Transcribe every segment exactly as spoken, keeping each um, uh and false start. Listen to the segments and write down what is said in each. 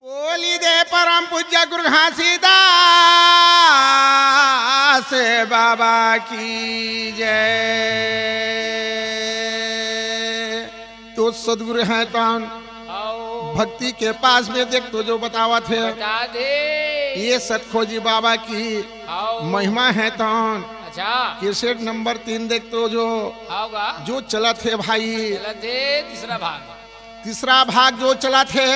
बोली दे परम पूज्य गुरु घासीदास बाबा की जय। तो सदगुरु हैं तो भक्ति के पास में देख तो जो बतावत हे, बता दे। ये सतखोजी बाबा की महिमा है तो अच्छा। कैसेट नंबर तीन देख तो जो जो चलत हे भाई। चलत हे तीसरा भाग। तीसरा भाग जो चलत हे,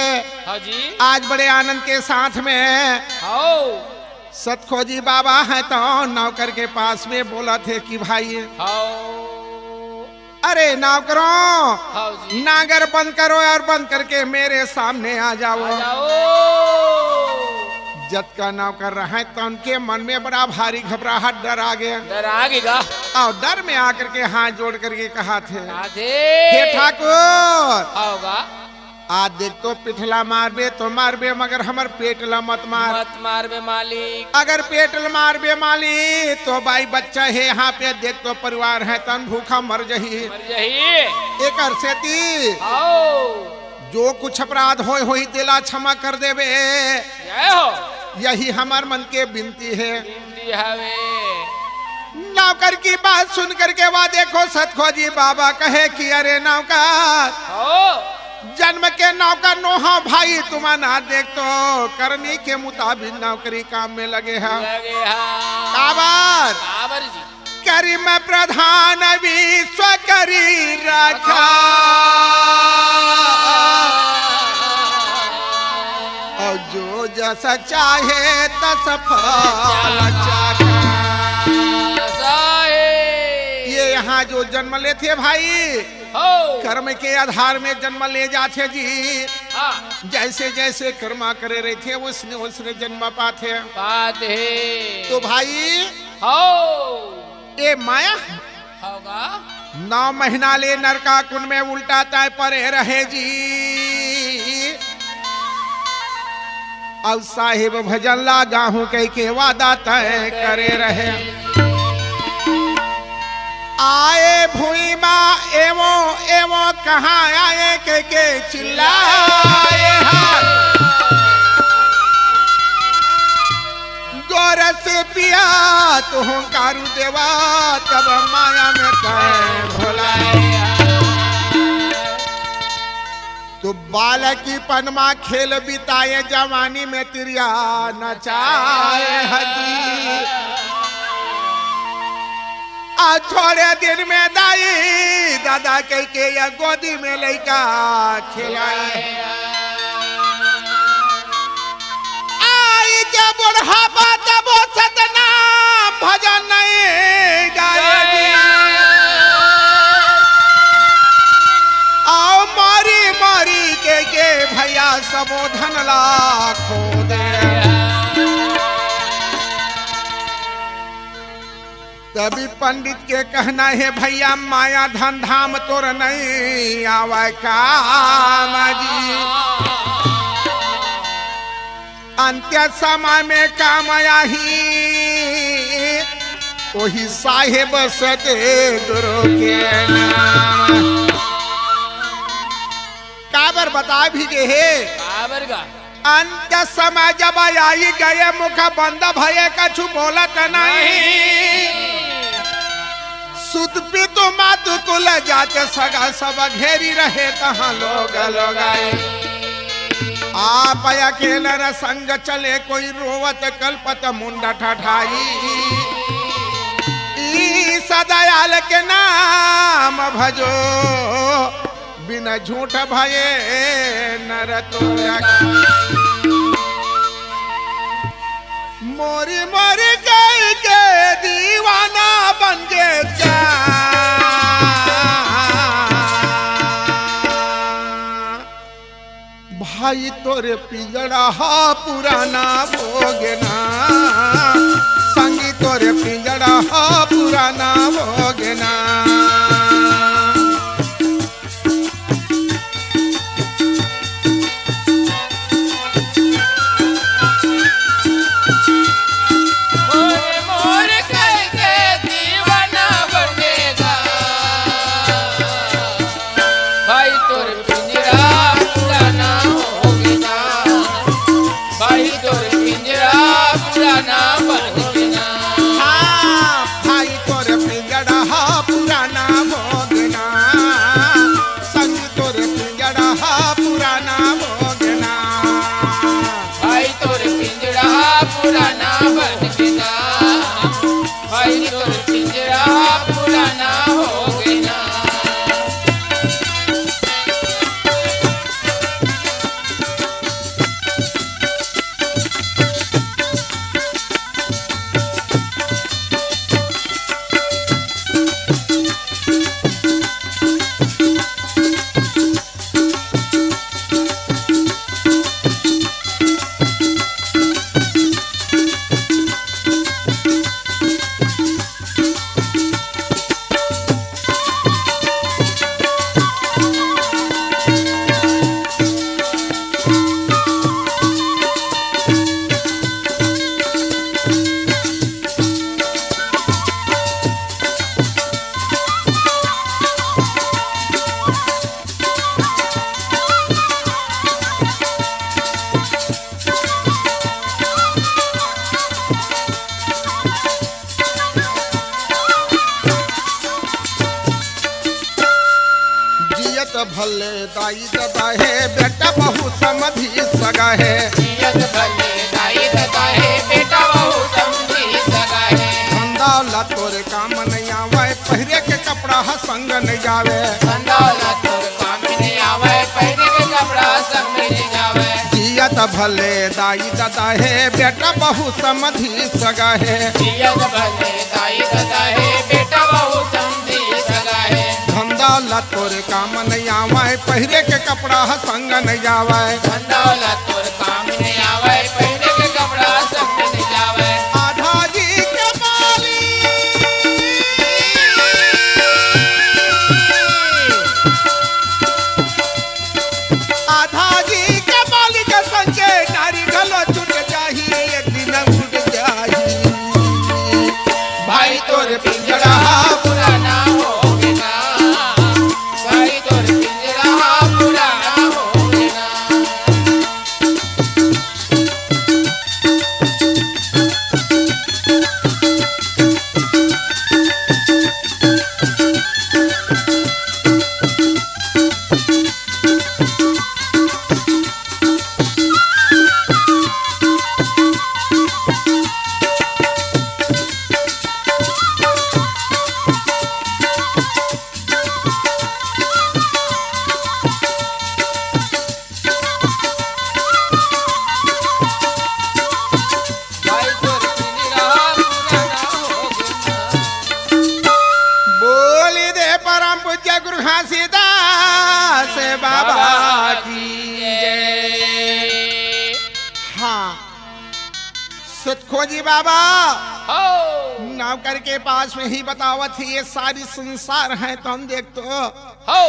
हाँ जी। आज बड़े आनंद के साथ में हाँ। सतखोजी बाबा हैं तो नौकर के पास में बोलत हे कि भाई, हाँ। अरे नौकरों, हाँ जी। नागर बंद करो और बंद करके मेरे सामने आ जाओ। आ जाओ। जतका नौकर रहे तो उनके मन में बड़ा भारी घबराहट, डर आ गया। डर आ गया। और डर में आकर के हाथ जोड़ करके कहा थे, कहा थे। हे ठाकुर, होगा। आज देख तो पिठला मारबे तो मारबे, मगर हमर पेट ला मत मार। मत मारबे मालिक। अगर पेट ला मारबे मालिक तो बाई बच्चा हे, यहाँ पे देख तो परिवार है तन भूखा मर जही। मर जही। एकर सेती आओ। जो कुछ अपराध होय होही तेला क्षमा कर देबे। जय हो। यही हमर मन के बिनती हे। बिनती हवे। नौकर की बात सुन करके वा देखो सतखोजी बाबा कहे कि अरे नौकर, हो। जन्म के नौकर नोहा भाई, तुम्हारा देख तो करनी के मुताबिक नौकरी काम में लगे हैं। लगे हैं। काबर? काबर जी। करी मैं प्रधान विश्व करी रखा। और जो जस चाहे तस फल चाखा। ये यहाँ जो जन्म लेथे भाई, हो। कर्म के आधार में जन्म ले जाथे जी। हाँ। जैसे जैसे कर्मा करे रहिथे, उसने उसने जन्म पाथे। पाथे। तो भाई, हो। ए माया, होगा। नौ महीना ले नरका कुंड में उल्टा तय परे रहे जी। अब साहिब भजन ला गाहूं कह के वादा तय करे रहे। आए भुइमा एवो एवो कहाँ आए कह के चिल्लाए हाय। गोरस पिया तुहूं कारू देवा, तब माया में तय भुलाए। तो बालकी पनमा खेल बिताए, जवानी में तिरिया नचाए हजी। आ थोड़े दिन में दाई दादा कह के या गोदी में लइका खिलाए। आई जब बुढ़ापा तब सतनाम भजन नहीं गाए। आओ मारी मारी के के भैया सबो धन ला खो दे। तभी पंडित के कहना है, भैया माया धन धाम तोर नहीं आवे काम जी। अंत्य समय में काम आही, वही साहेब सतगुरु के नाम। काबर बता भी गे हे? काबर गा? अंत समय जब आई गए, मुख बंद भये, कछु बोलत नहीं। सुत पितु मातु कुल जात, सगा सब घेरी रहे, तहाँ लोग लोग आए। आप अकेल न संग चले, कोई रोवत कलपत मुंड ठठाई। ईश दयाल के नाम भजो, बिन झूठ भये नर तोरा। मोरी मोरी कह के दीवाना बन गे जा। भाई तोरे पिंजड़ा हा पुराना हो गे ना, संगी तोरे पिंजड़ा हा पुराना हो गे ना। जियत भले दाई ददा हे, बेटा बहू समधी सगा हे। जियत भले दाई ददा हे, बेटा बहू समधी सगा हे। धन दौलत तोर काम नइ आवय, पहिरे के कपड़ा ह संग नइ जावय। धन दौलत तोर काम नइ आवय, पहिरे के कपड़ा ह संग नइ जावय। जियत भले दाई ददा हे, बेटा बहू समधी सगा हे। जियत भले दाई ददा हे, बेटा बहू समधी सगा हे। धन दौलत तोर काम नइ आवय, पहिरे के कपड़ा ह संग नइ जावय। धन दौलत तोर काम नइ आवय, पहिरे के कपड़ा ह संग नइ जावय। आधा जी के मालिक, आधा जी के मालिक संजय नारी घलो छूट जाही, एक दिन छूट जाही। भाई तोर पिंजड़ा पुराना होगे ना, भाई तोर पिंजड़ा पुराना होगे ना। बोली दे परम पूज्य गुरु घासीदास बाबा की जय। हाँ, सतखोजी बाबा हो। नौकर के पास में ही बतावत ही, ये सारी संसार है, तुम देख तो। हो।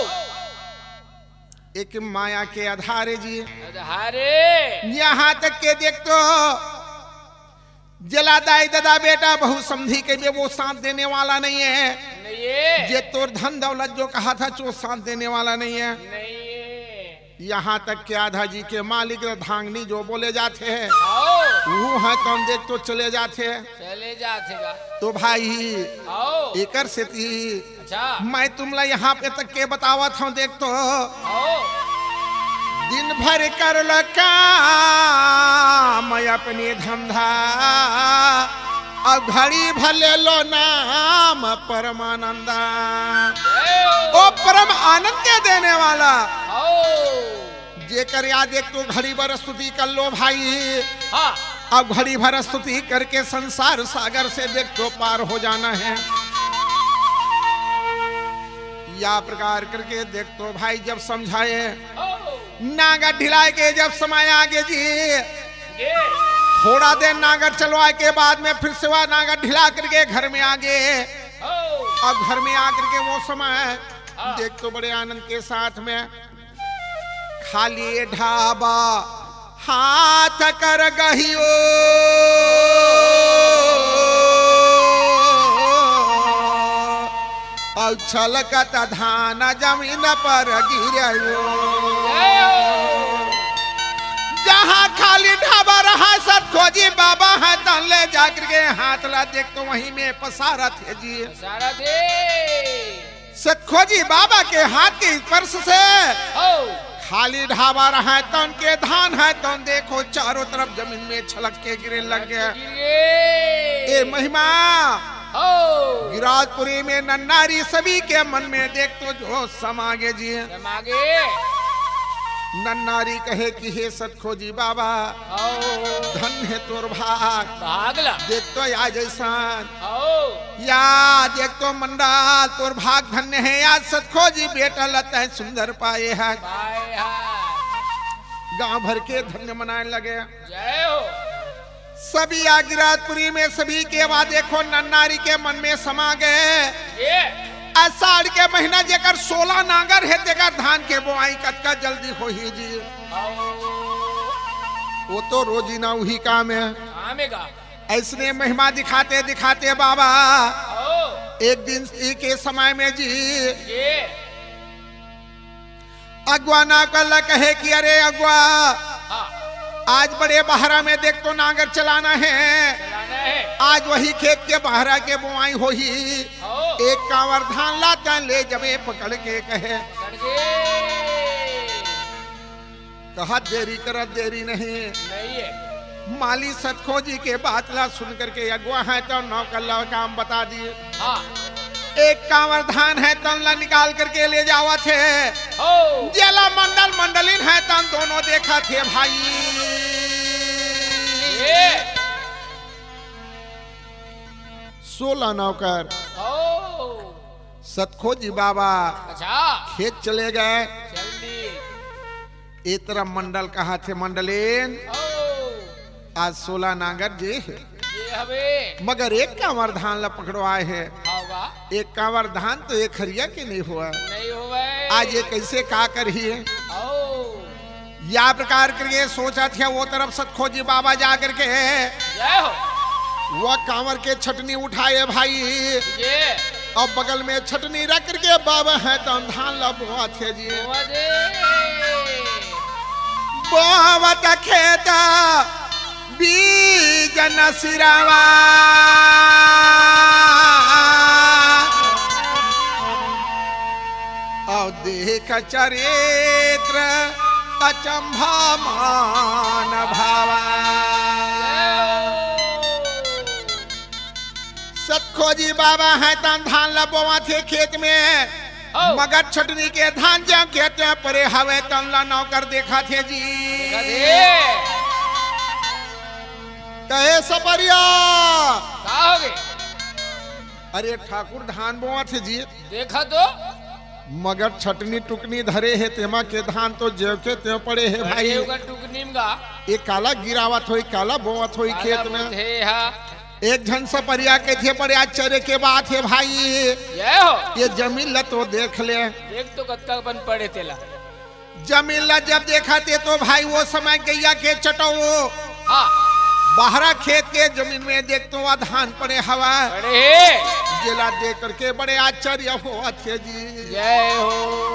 एक माया के आधार हे जी। आधार हे। यहाँ तक के देख तो, जेला दाई ददा बेटा बहू समधी के भी वो साथ देने वाला नहीं है। नहीं है। जे तोर धन दौलत जो कहा था, जो साथ देने वाला नहीं है। नहीं है। यहाँ तक के आधा जी के मालिक धांगनी जो बोले जाथे, आओ। वो है तो हम देख तो चले जाथे। चले जाथे गा। तो भाई, आओ। एकर सेती अच्छा। मैं तुमला यहाँ पे तक के बतावत हूँ, देख तो। आओ। दिन भर कर लो काम अपने धंधा, अब घड़ी भर ले लो नाम परमानंदा। जय हो। ओ परम आनंद के देने वाला। आओ। जेकर या देख तो घड़ी भर स्तुति कर लो भाई। हाँ। अब घड़ी भर स्तुति करके संसार सागर से देख तो पार हो जाना है। या प्रकार करके देख तो भाई जब समझाए, ओ। नांगर ढिलाए के जब समय आगे जी, ये। थोड़ा देर नांगर चलवाए के बाद में फिर से वह नांगर ढिला करके घर में आगे। ओ। अब घर में आकर के वो समय हाँ। देख तो बड़े आनंद के साथ में खाली ढाबा हाथ कर गहियो, अउ छलकत धान जमीन पर गिरयो। जहाँ खाली ढाबा रहा, सतखोजी बाबा है, तन ले जाकर के हाथ ला देख तो वहीं में पसारत हे जी। पसारत हे। सतखोजी बाबा के हाथ के स्पर्श से हो। खाली ढाबा रहा है, तन के धान है, तन देखो चारों तरफ जमीन में छलक के गिरे लग गए। गिरे। ए महिमा हो। गिराजपुरी में नन्नारी सभी के मन में देख तो जोश समा गे जी। समा गे। नन्नारी कहे कि हे सत खोजी बाबा, आओ। धन्य हे तोर भाग। भाग ला। देख तो या जैसन। आओ। या देख तो मंडल, तोर भाग धन्य हे। या सतखोजी बेटा ला तैं सुंदर पाए हे। पाए हे। गांव भर के धन्य मनाए लगे। जय हो। सभी या गिराजपुरी में सभी के वा देखो नन्नारी के मन में समा गए। ये। आषाढ़ के महीना जेकर सोलह नांगर हे, तेकर धान के बोआई कतका जल्दी होही जी। वो तो रोजीना उही काम हे। काम हे का? ऐसने महिमा दिखाते दिखाते बाबा ओ। एक दिन के समय में जी ये। अगुआ ना कर ला कहे कि अरे अगुआ, हाँ। आज बड़े बहरा में देख तो नांगर चलाना हे। चलाना हे। आज वही खेत के बहरा के बोआई होही। हो। एक कांवर धान ला तैं ले जबे पकड़ के कहे। पकड़ के। कहत देरी करत देरी नहीं। नहीं है। माली सतखोजी के बात ला सुन करके अगुवा हे तौन नौकर ला काम बता दिए। हाँ। एक कांवर धान हे तौन ला निकाल करके ले जावत हे। हो। जेला मंडल मंडलिन हे तौन दोनों देखत हे भाई। ये। सोला नौकर। ओ। सतखोजी बाबा अच्छा। खेत चले गए। चल दी। ए तरफ मंडल कहत हे, मंडलिन, ओ। आज सोला नांगर जे हे, ये हवे। मगर एक कांवर धान ला पकड़वाए हे। होगा। एक कांवर धान तो एक हरिया के नहीं हुआ। नहीं हुआ। आज ये कैसे का करही? ओ। या प्रकार करके सोचत हे, वो तरफ सतखोजी बाबा जा करके जय हो। वो कांवर के छटनी उठाए भाई। ये। अब बगल में छटनी रख करके बाबा हे तौन धान ला बोवत हे जी। बोवा दे। बोवत खेत बीज न सिरावा। अउ देख चरित्र अचंभा मान भावा। सतखोजी बाबा हे तौन धान ला बोवत हे खेत में। ओ। मगर छटनी के धान जेन खेत में परे हवे तौन ला नौकर देखत हे जी। देखत हे। कहे सपरिया। का होगे? अरे ठाकुर धान बोवत हे जी। देखा तो। मगर छटनी टुकनी धरे हे, तेमा के धान तो जेव के तेव पड़े हे भाई। अरे ओकर टुकनी में गा। ये काला गिरावत होई, काला बोवत होई काला खेत में। बोवत हे, हाँ। एक झन सपरिया कहिथे, बड़े आश्चर्य के बात हे भाई। ये हो। ये जमीन ला तो देख ले। देख तो कतका बन पड़े तेला। जमीन ला जब देखत हे तो भाई वो समय गैया के चटो हाँ। बहरा खेत के जमीन में देखतो आ धान पड़े हवा। पड़े हे। जेला देख करके बड़े आश्चर्य होवत हे जी। जय हो।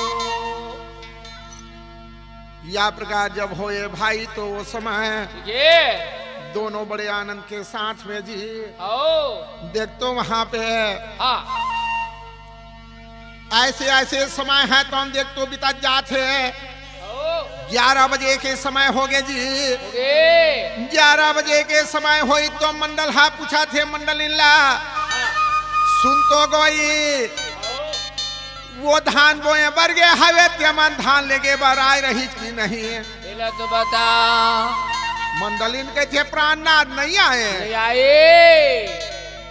या प्रकार जब होए भाई तो वो समय ये। दोनों बड़े आनंद के साथ में जी। ओ। देखतो वहाँ पे हाँ। ऐसे ऐसे समय हे तौन देखतो बिता जात हे। ओ। ग्यारह बजे के समय होगे जी। होगे। ग्यारह बजे के समय होई तो मंडल हा पूछत हे मंडलिन ला। सुन तो गोई। ओ। वो धान बोए बर गे हवे, तेमन धान लेगे बर आए रहिस कि नहीं? तेला तो बता। मंडलिन कहिथे, "प्राणनाथ नहीं आए।" नहीं आए।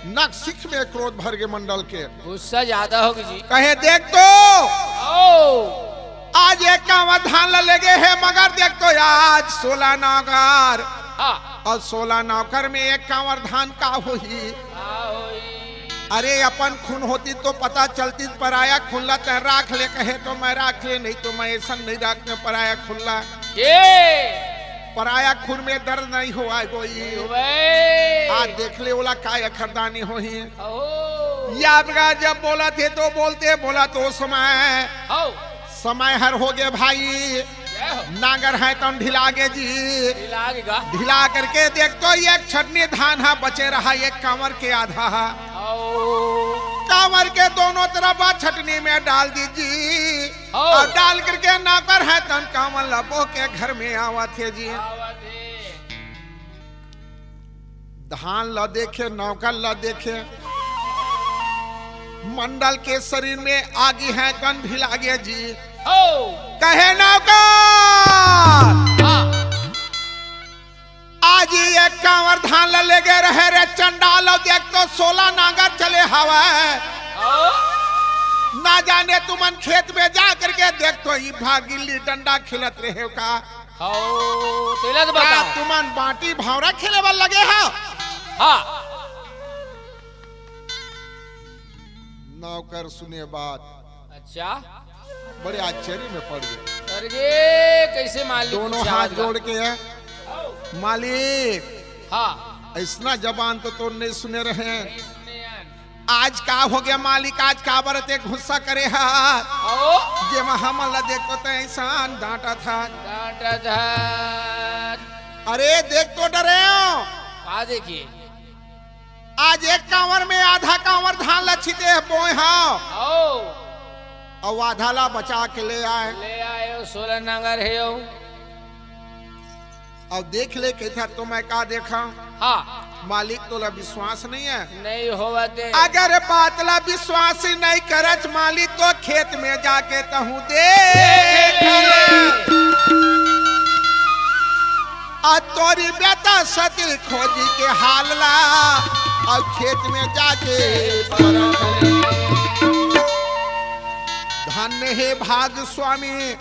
नक सिख में क्रोध भर गे मंडल के। गुस्सा ज्यादा होगे जी। कहे, "देख तो, ओ। आज एक कांवर धान ला लेगे हे, मगर देख तो आज सोला नौकर। हाँ। अउ सोला नौकर में एक कांवर धान का होही?" का होही? अरे, अपन खून होतिस तो पता चलतिस, पराया खून ला तैं राख ले कहे तो मैं राख ले, नहीं तो मैं अइसन नहीं राखतेंव पराया खून ला। ए! पराया खून में दर्द नहीं होवय गोई। नहीं होवय। आज देख ले ओला काय अखरदानी होही। अहो। याद गा जब बोलत हे तो बोलते बोलत ओ समय। हौ। समय हर होगे भाई। जय हो। नांगर हे तौन ढिला गे जी। ढिला गे गा। ढिला करके देख तो एक छटनी धान हा बचे रहा, एक कांवर के आधा हा। आओ। कांवर के दोनों तरफ आ छटनी में डाल दीस जी। आओ। अउ डाल करके नौकर हे तौन कांवर ला बो के घर में आवत हे जी। आवत हे। धान ला देखे, नौकर ला देखे, मंडल के शरीर में आगी हे तौन ढिला गे जी। ओ। कहे नौकर, हाँ। आज ही एक कांवर धान ला लेगे रहे रे चंडाल, अउ देख तो सोला नांगर चले हवय। ओ। ना जाने तुमन खेत में जा करके देख तो ई भागिली डंडा खेलत रहे का। हौ, तेला तो का बता। तुमन बांटी भांवरा खेले बर लगे हव? हाँ। नौकर सुने बात। अच्छा। बड़े आश्चर्य में पड़ गे। अरे, कैसे मालिक दोनों हाथ जोड़ के हे, मालिक। हाँ। अइसना जबान तो तोर नहीं सुने रहे। नहीं सुने यार। आज का होगे मालिक, आज काबर ते गुस्सा करे हा? आओ। जेमा हमन ला देख तो तैं अइसन डांटत हा। डांटत हा। अरे देख तो डरेंव। का देखिए? आज एक कांवर में आधा कांवर धान ल छिते बोय हव। अउ आधा ला बचा के ले आए। ले आए हो, सोलह नांगर हे हो। अउ देख ले, कहिथे तो मैं का देखा? हाँ। मालिक तोला विश्वास नहीं है? नहीं होवत हे। अगर बात ला विश्वास ही नहीं करच मालिक, तो खेत में जाके तहूँ देख ले। आ तोरी बेटा सती खोजी के हाल ला, अउ खेत में जाके परख ले। धन्य हे भाग स्वामी,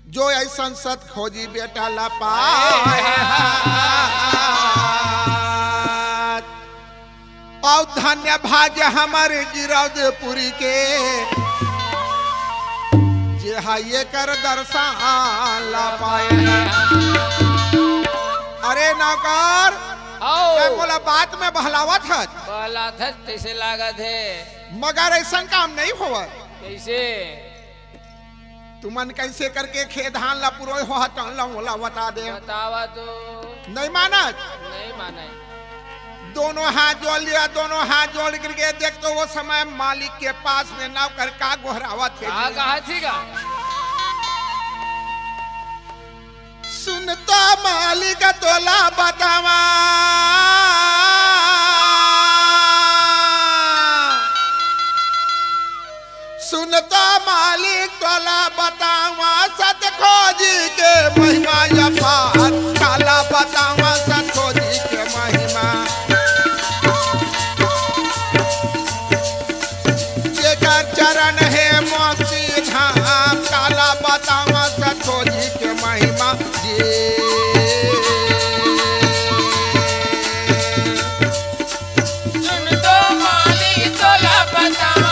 जो अइसन सत खोजी बेटा ला पाए। अउ धन्य भाग्य हमर गिरौदपुरी के, जे हा एकर दर्शन ला पाए। अरे नौकर, आओ। मैं बोला बात में बहलावत हच। बहलावत हच, तइसे लागत हे। मगर अइसन काम नहीं होवत। कइसे? तुमन कइसे करके खेत धान ला पुरोय हो, तन ला मोला बता दे। बतावा तो। नहीं मानत? नहीं माने। दोनों हाथ जोड़ लिया, दोनों हाथ जोड़ करके देख तो वो समय मालिक के पास में नौकर का गोहरावत हे का जी। कहा थी का? सुन तो मालिक तोला बतावा, सुन तो मालिक तोला बतावा, सत खोजी के महिमा अपार, काला बतावा सत खोजी के महिमा। जेकर चरण हे मोक्ति धाम, काला बतावा सत खोजी के महिमा जी। सुन तो मालिक तोला बतावा।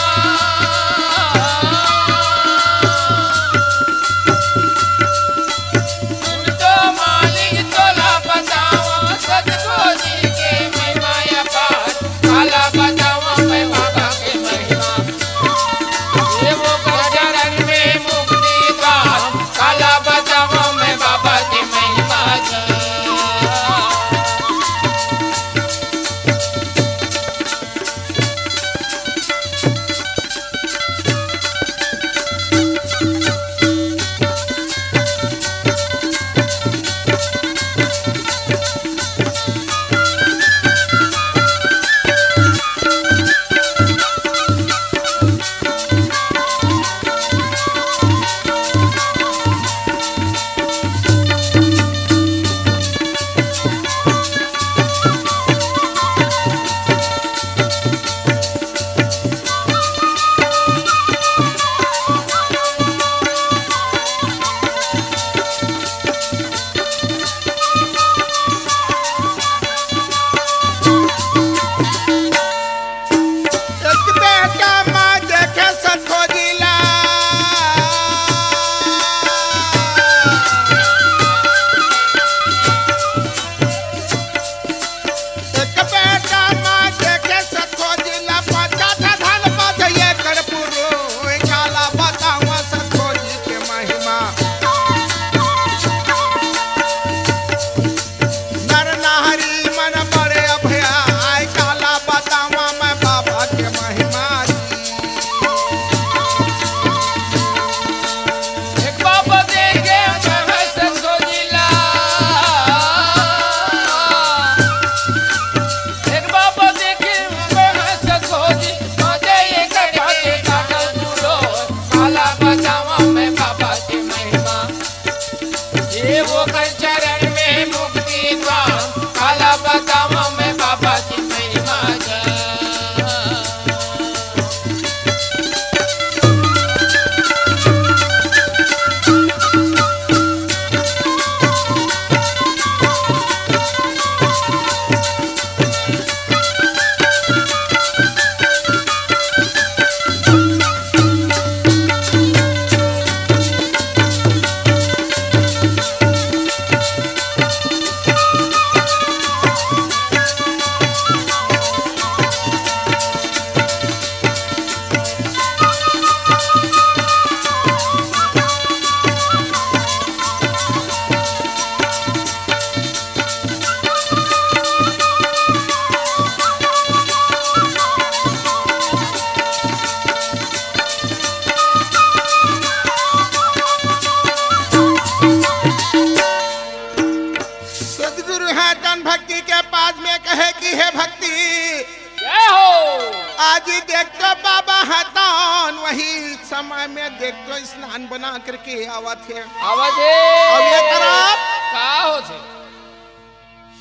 देखतो बाबा हतन, वही समय में देखतो स्नान बना करके आवत हे। आवत हे। अब ये तरफ का होथे?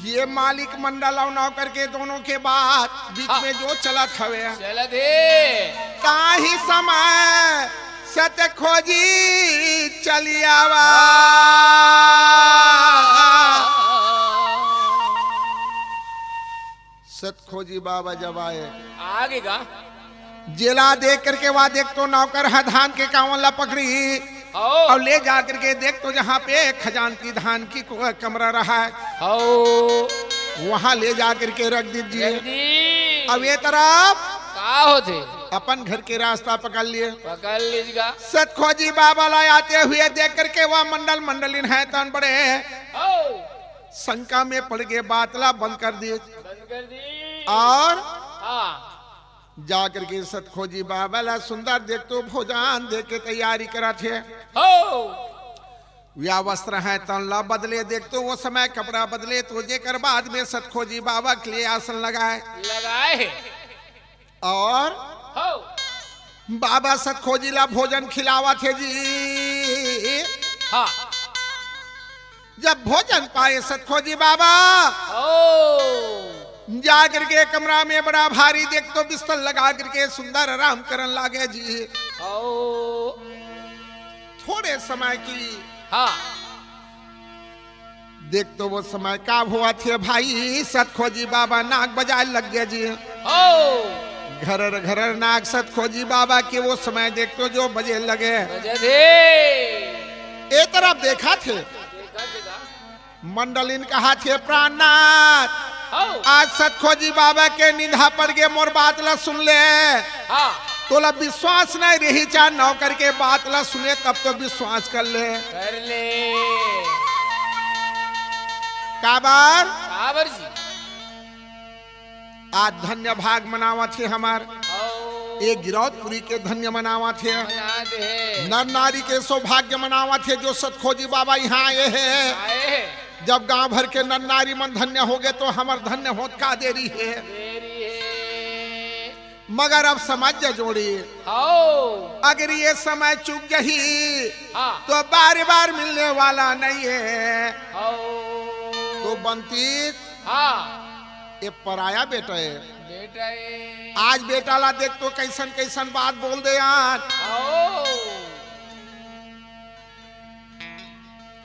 ये मालिक मंडल अउ नौकर के दोनों के बात बीच हाँ। में जो चलत हवे। चलत हे। ताही समय सत खोजी चली आवा। हाँ। सत खोजी बाबा जब आए। आगे का? जेला देख करके वह देखतो नौकर ह धान के कावन ला पकड़ी। हौ। अउ ले जा करके देखतो जहाँ पे खजानची धान की को-, कमरा रहा है। हौ। वहाँ ले जा करके रख दीजिए। रख दी। अब ये तरफ का होथे? अपन घर के रास्ता पकड़ लिए। पकड़ लीजिएगा। सत खोजी बाबा ला आते हुए देख करके वह मंडल मंडलिन है तन बड़े हौ। शंका में पड़ गए, बात ला बंद कर दिए। बंद कर दी। और हाँ। जा करके सत खोजी बाबा ला सुंदर देखतो भोजन दे के तैयारी करत हे। हौ। या वस्त्र है तन ला बदले, देखतो वो समय कपड़ा बदले, तो जेकर बाद में सत खोजी बाबा के लिए आसन लगाए। लगाए हे। और हौ। बाबा सत खोजी ला भोजन खिलावत हे जी। हाँ। जब भोजन पाए सत खोजी बाबा, हौ। जा करके कमरा में बड़ा भारी देखतो बिस्तर लगा करके सुंदर आराम करन लागे जी। हौ। थोड़े समय की हाँ। देखतो वो समय का होवत हे भाई, सत खोजी बाबा नाक बजाए लग गए जी। हौ। घरर घरर नाक सत खोजी बाबा के वो समय देखतो जो बजे लगे। बजे थे। ए तरफ देखत हे। देखत हे का? मंडलिन कहत हे, "प्राणनाथ, हौ। आज सत खोजी बाबा के निंदा पड़ गे, मोर बात ला सुन ले।" हाँ। तोला विश्वास नहीं रही, चाहे नौकर के बात ला सुने, तब तो विश्वास कर ले। कर ले। काबर? काबर जी? आज धन्य भाग मनावत हे हमर। हौ। ये गिरौदपुरी के धन्य मनावत हे। मना दे। नर नारी के सौभाग्य मनावत हे जो सत खोजी बाबा यहाँ आए हे। आए हे। जब गांव भर के नर नारी मन धन्य हो गए तो हमर धन्य होत का देरी हे। देरी हे। मगर अब समझ जा जोड़ी। हौ। अगर ये समय चूक जही हाँ। तो बार बार मिलने वाला नहीं है। हौ। तो बंती हाँ। ये पराया बेटा है। बेटा है। आज बेटा ला देखतो कैसन कैसन बात बोल दे यार। हौ।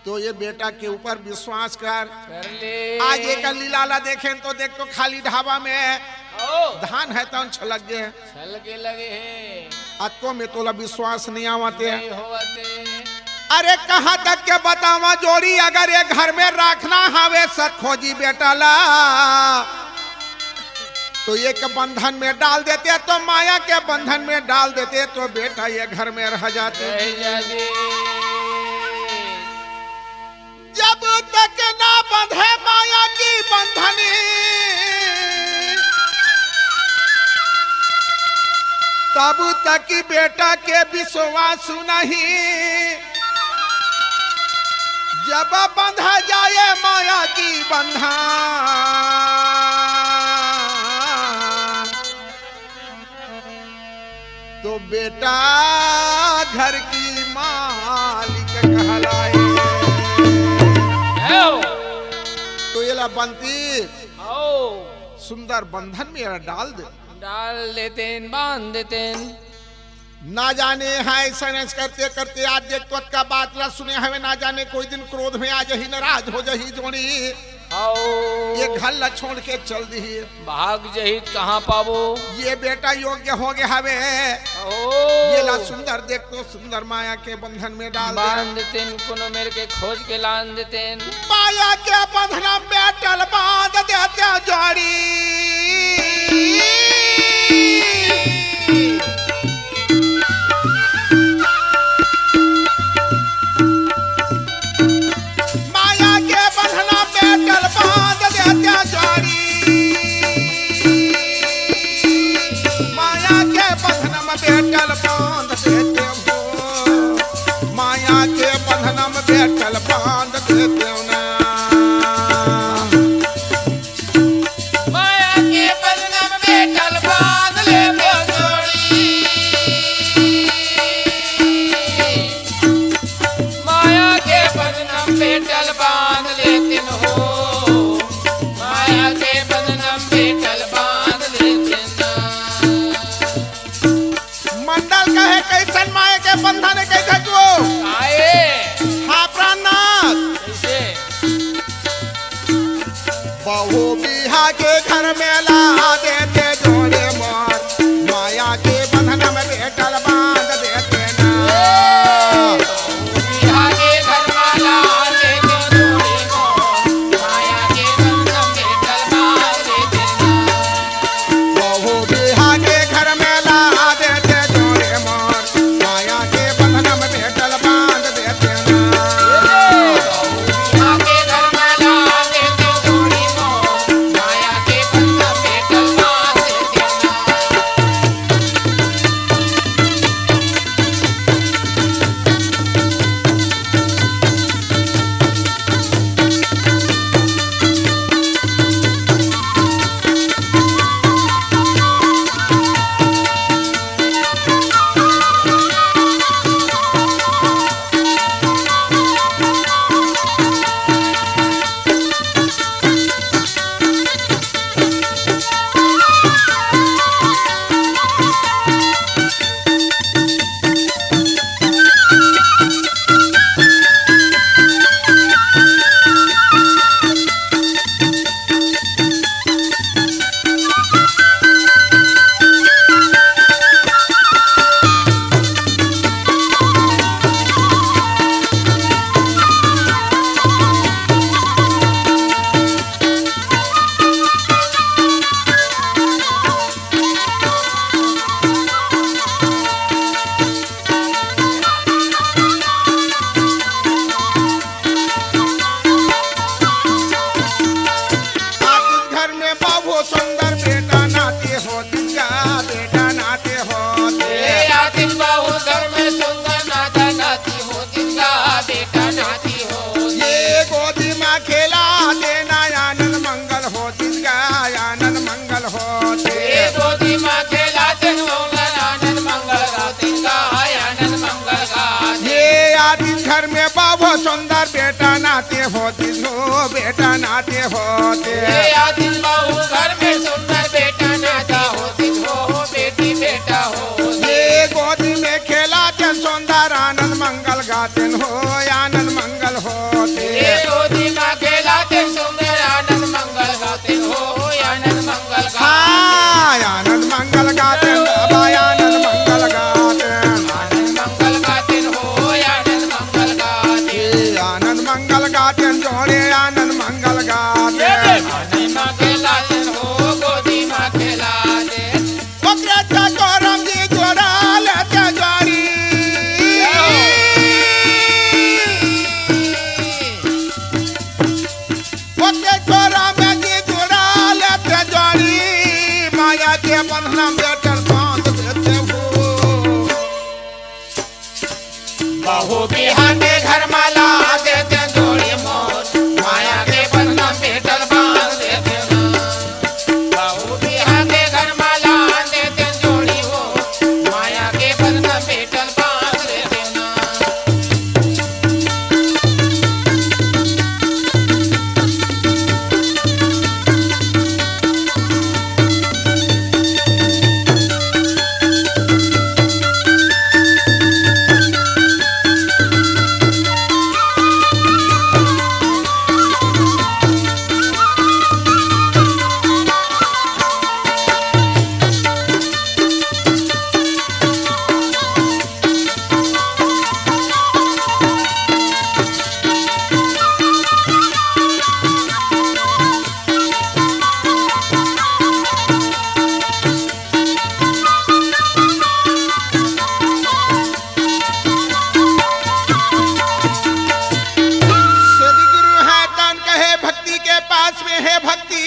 तो ये बेटा के ऊपर विश्वास कर। कर ले। आज एकर लीला ला देखेन तो देखतो खाली ढाबा में हौ। धान है तौन छलक गे। छलके लगे हे। अतको में तोला विश्वास नहीं आवत हे। नहीं होवत हे। अरे कहाँ तक के बतावा जोड़ी, अगर ये घर में रखना हवे सत खोजी बेटा ला, तो एक बंधन में डाल देते, तो माया के बंधन में डाल देते, तो बेटा ये घर में रह जाते। रह जाते। जब तक ना बंधे माया की बंधनी, तब तक बेटा के विश्वास नहीं। जब बंधा जाए माया की बंधन, तो बेटा घर की मालिक कहलाए। है हो। तो एला बंती हौ। सुंदर बंधन में एला डाल दे। डाल देतेन, बांध देतेन। ना जाने है ऐसा करते करते आज देख तो का बात ला सुने हवे, ना जाने कोई दिन क्रोध में आ जाही, नाराज हो जाही जोड़ी। हौ। ये घर ला छोड़ के चल दिही। भाग जही कहाँ पाबो। ये बेटा योग्य हो गया हवे। हौ। ये ला सुंदर देख तो सुंदर माया के बंधन में डाल दे। बांध देतेन कोनो मेर के खोज के लान देतेन। माया के बंधन में टल बांध देते जोड़ी। माया के बंधना में टल बांध देते जोड़ी। माया के बंधना में टल बांध देते हो। माया के बंधना में टल बांध देते हो ना। माया के बंधना बेटल बांध लेतिन हो, माया के बंधन म बेटल बांध लेतिन। मंडल कहे, "कइसन माया के बंधन हे?" कहिथे तू। आए। हाँ, प्राणनाथ। कइसे? बहू बिहा के घर में ला देते जोड़ी मोर, माया के बंधन म बेटल बांध देते ना। बहू बिहा के घर में ला देते जोड़े मोर, माया के बंधन म बेटल बांध देते ना। आतिस घर में बहू सुंदर बेटा नाती होतिस गा, बेटा नाती होतिस। ए आतिस बहू घर में सुंदर नाता नाती होतिस गा, बेटा नाती होतिस। ये गोदी मा खेलाते ना आनंद मंगल होतिस गा, आनंद मंगल होतिस। ये गोदी मा खेलाते सुंदर आनंद मंगल गातिस गा, आनंद मंगल गातिस। ये आतिस घर में बहू सुंदर बेटा नाती होतिस हो, बेटा नाती होतिस। ये आतिस बहू घर में सुंदर बेटा नाती होतिस हो, बेटी बेटा होतिस। ये गोदी में खेलाते सुंदर आनंद मंगल गातेन हो, आनंद मंगल होतिस। ये गोदी मा खेलाते सुंदर आनंद मंगल गातेन हो, आनंद मंगल गातेन। हाँ, आनंद मंगल गातेन बाबा, आनंद मंगल गातेन। आनंद मंगल गातेन हो, आनंद मंगल गातेन। ए, आनंद मंगल गातेन जोड़े, आनंद मंगल गातेन। ये दे, गोदी मा खेलातेन हो, गोदी मा खेलातेन। ओकरे चकोरम जी जोड़ा लेते जोड़ी। ओके छोरा में जी जुड़ा लेते जोड़ी, माया के बंधन में बेटल बांध देते हो। बहू बिहा के घर माला देते जोड़ी मोर, माया के बंधन में बेटल बांध देते ना। बहू बिहा के घर माला देते जोड़ी हो, माया के बंधन में बेटल बांध देते ना। सदगुरु हे तन कहे भक्ति के पास में हे भक्ति।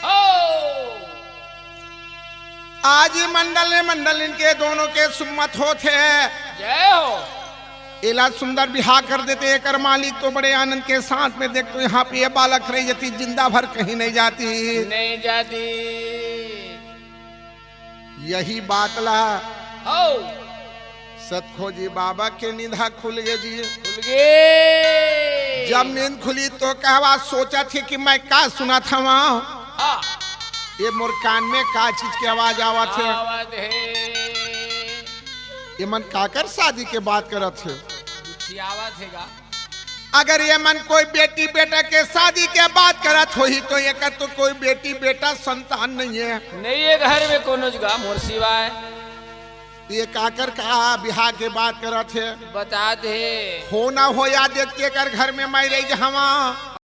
हो। आज ही मंडल ने मंडलिन के दोनों के सुम्मत होत हे। जय हो। एला सुंदर बिहा कर देते, एकर मालिक तो बड़े आनंद के साथ में देख, तो यहाँ पे ये बालक रही जाती, जिंदा भर कहीं नहीं जाती। नहीं जाती। यही बात ला हो। सतखोजी बाबा के निंदा खुल गे जी। खुल गे। जब नींद खुली तो कहवा सोचत हे कि मैं का सुनत हवा? ये मोर कान में का चीज के आवाज आवत हे? ये मन काकर शादी के बात करत हे? अगर ये मन कोई बेटी बेटा के शादी के बात करत होही तो एकर तो कोई बेटी बेटा संतान नहीं है। नहीं है घर में कोनो जगह मोर सिवाय। ये काकर का बिहाव के बात करत हे? बता दे। हो ना हो या देख के कर घर में मैं रह जावा।